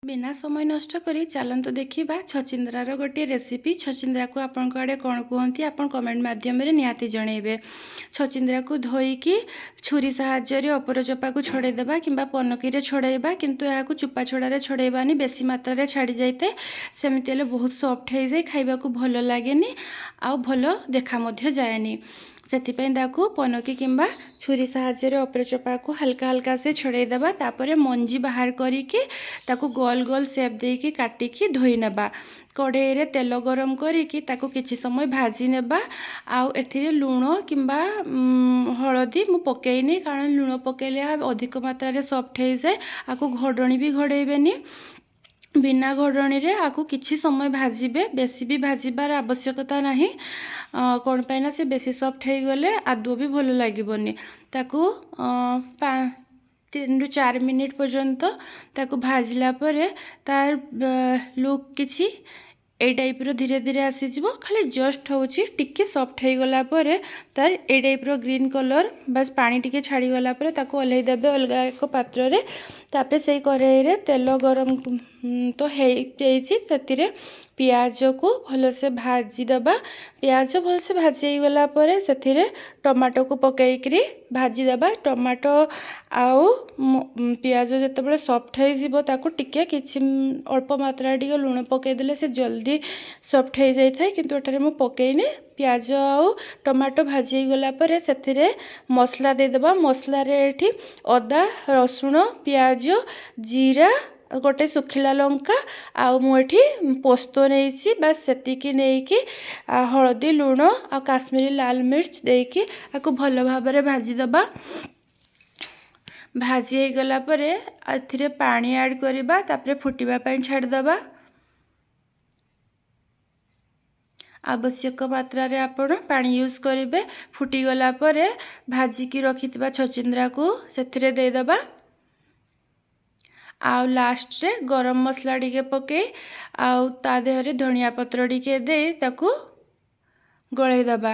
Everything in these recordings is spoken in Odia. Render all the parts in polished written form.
ବିନା ସମୟ ନଷ୍ଟ କରି ଚାଲନ୍ତୁ ଦେଖିବା ଛଚିନ୍ଦ୍ରାର ଗୋଟିଏ ରେସିପି। ଛଚିନ୍ଦ୍ରାକୁ ଆପଣଙ୍କ ଆଡ଼େ କ'ଣ କୁହନ୍ତି, ଆପଣ କମେଣ୍ଟ ମାଧ୍ୟମରେ ନିହାତି ଜଣାଇବେ। ଛଚିନ୍ଦ୍ରାକୁ ଧୋଇକି ଛୁରୀ ସାହାଯ୍ୟରେ ଅପର ଚୋପାକୁ ଛଡ଼େଇ ଦେବା କିମ୍ବା ପନକିରେ ଛଡ଼େଇବା, କିନ୍ତୁ ଏହାକୁ ଚୋପା ଛଡ଼ାରେ ଛଡ଼େଇବାନି, ବେଶୀ ମାତ୍ରାରେ ଛାଡ଼ି ଯାଇଥାଏ। ସେମିତି ହେଲେ ବହୁତ ସଫ୍ଟ ହେଇଯାଏ, ଖାଇବାକୁ ଭଲ ଲାଗେନି ଆଉ ଭଲ ଦେଖା ମଧ୍ୟ ଯାଏନି। ସେଥିପାଇଁ ତାକୁ ପନକି କିମ୍ବା ଛୁରୀ ସାହାଯ୍ୟରେ ଅପର ଚୋପାକୁ ହାଲକା ହାଲକା ସେ ଛଡ଼େଇ ଦେବା। ତାପରେ ମଞ୍ଜି ବାହାର କରିକି ତାକୁ ଗୋଲ ଗୋଲ ସେପ୍ ଦେଇକି କାଟିକି ଧୋଇ ନେବା। କଢ଼େଇରେ ତେଲ ଗରମ କରିକି ତାକୁ କିଛି ସମୟ ଭାଜି ନେବା। ଆଉ ଏଥିରେ ଲୁଣ କିମ୍ବା ହଳଦୀ ମୁଁ ପକେଇନି, କାରଣ ଲୁଣ ପକେଇଲେ ଏହା ଅଧିକ ମାତ୍ରାରେ ସଫ୍ଟ ହେଇଯାଏ। ଆକୁ ଘୋଡ଼ଣୀ ବି ଘୋଡ଼େଇବେନି, ବିନା ଘୋଡ଼ଣୀରେ ଆକୁ କିଛି ସମୟ ଭାଜିବେ। ବେଶୀ ବି ଭାଜିବାର ଆବଶ୍ୟକତା ନାହିଁ, କ'ଣ ପାଇଁ ନା ସେ ବେଶୀ ସଫ୍ଟ ହେଇଗଲେ ଆଦୌ ବି ଭଲ ଲାଗିବନି। ତାକୁ 3ରୁ 4 ମିନିଟ୍ ପର୍ଯ୍ୟନ୍ତ ତାକୁ ଭାଜିଲା ପରେ ତାର ଲୁକ୍ କିଛି ଏଇ ଟାଇପ୍ର ଧୀରେ ଧୀରେ ଆସିଯିବ। ଖାଲି ଜଷ୍ଟ ହେଉଛି ଟିକେ ସଫ୍ଟ ହେଇଗଲା ପରେ ତାର ଏଇ ଟାଇପ୍ର ଗ୍ରୀନ୍ କଲର୍, ବାସ୍ ପାଣି ଟିକେ ଛାଡ଼ିଗଲା ପରେ ତାକୁ ଓହ୍ଲେଇ ଦେବେ ଅଲଗା ଏକ ପାତ୍ରରେ। ତାପରେ ସେଇ କଢ଼େଇରେ ତେଲ ଗରମ ତ ହେଇଯାଇଛି, ସେଥିରେ ପିଆଜକୁ ଭଲସେ ଭାଜିଦେବା। ପିଆଜ ଭଲସେ ଭାଜି ହେଇଗଲା ପରେ ସେଥିରେ ଟମାଟୋକୁ ପକାଇକିରି ଭାଜିଦେବା। ଟମାଟୋ ଆଉ ପିଆଜ ଯେତେବେଳେ ସଫ୍ଟ ହେଇଯିବ, ତାକୁ ଟିକେ କିଛି ଅଳ୍ପ ମାତ୍ରାରେ ଟିକେ ଲୁଣ ପକାଇଦେଲେ ସେ ଜଲ୍ଦି ସଫ୍ଟ ହେଇଯାଇଥାଏ, କିନ୍ତୁ ଏଠାରେ ମୁଁ ପକାଇନି। ପିଆଜ ଆଉ ଟମାଟୋ ଭାଜି ହେଇଗଲା ପରେ ସେଥିରେ ମସଲା ଦେଇଦେବା। ମସଲାରେ ଏଠି ଅଦା, ରସୁଣ, ପିଆଜ, ଜିରା, ଗୋଟେ ଶୁଖିଲା ଲଙ୍କା ଆଉ ମୁଁ ଏଠି ପୋସ୍ତ ନେଇଛି। ବାସ୍ ସେତିକି ନେଇକି ହଳଦୀ, ଲୁଣ ଆଉ କାଶ୍ମୀରୀ ଲାଲ ମିର୍ଚ୍ଚ ଦେଇକି ଆକୁ ଭଲ ଭାବରେ ଭାଜିଦେବା। ଭାଜି ହେଇଗଲା ପରେ ଏଥିରେ ପାଣି ଆଡ଼୍ କରିବା, ତାପରେ ଫୁଟିବା ପାଇଁ ଛାଡ଼ିଦେବା। ଆବଶ୍ୟକ ମାତ୍ରାରେ ଆପଣ ପାଣି ୟୁଜ୍ କରିବେ। ଫୁଟିଗଲା ପରେ ଭାଜିକି ରଖିଥିବା ଛଚିନ୍ଦ୍ରାକୁ ସେଥିରେ ଦେଇଦେବା। ଆଉ ଲାଷ୍ଟରେ ଗରମ ମସଲା ଟିକେ ପକାଇ ଆଉ ତା ଦେହରେ ଧନିଆ ପତ୍ର ଟିକେ ଦେଇ ତାକୁ ଗୋଳେଇ ଦେବା।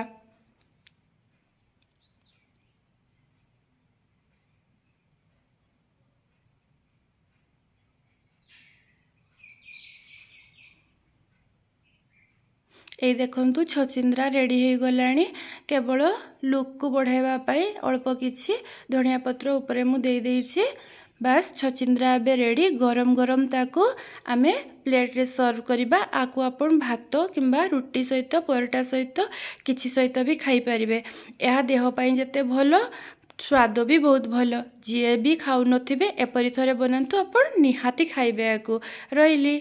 ଏଇ ଦେଖନ୍ତୁ, ଛଚିନ୍ଦ୍ରା ରେଡ଼ି ହେଇଗଲାଣି। କେବଳ ଲୁକ୍କୁ ବଢ଼ାଇବା ପାଇଁ ଅଳ୍ପ କିଛି ଧନିଆ ପତ୍ର ଉପରେ ମୁଁ ଦେଇଦେଇଛି। ବାସ୍, ଛଚିନ୍ଦ୍ରା ଏବେ ରେଡ଼ି। ଗରମ ଗରମ ତାକୁ ଆମେ ପ୍ଲେଟ୍ରେ ସର୍ଭ କରିବା। ଆକୁ ଆପଣ ଭାତ କିମ୍ବା ରୁଟି ସହିତ, ପରଟା ସହିତ, କିଛି ସହିତ ବି ଖାଇପାରିବେ। ଏହା ଦେହ ପାଇଁ ଯେତେ ଭଲ, ସ୍ୱାଦ ବି ବହୁତ ଭଲ। ଯିଏ ବି ଖାଉନଥିବେ, ଏପରି ଥରେ ବନାନ୍ତୁ, ଆପଣ ନିହାତି ଖାଇବେ। ଆକୁ ରହିଲି।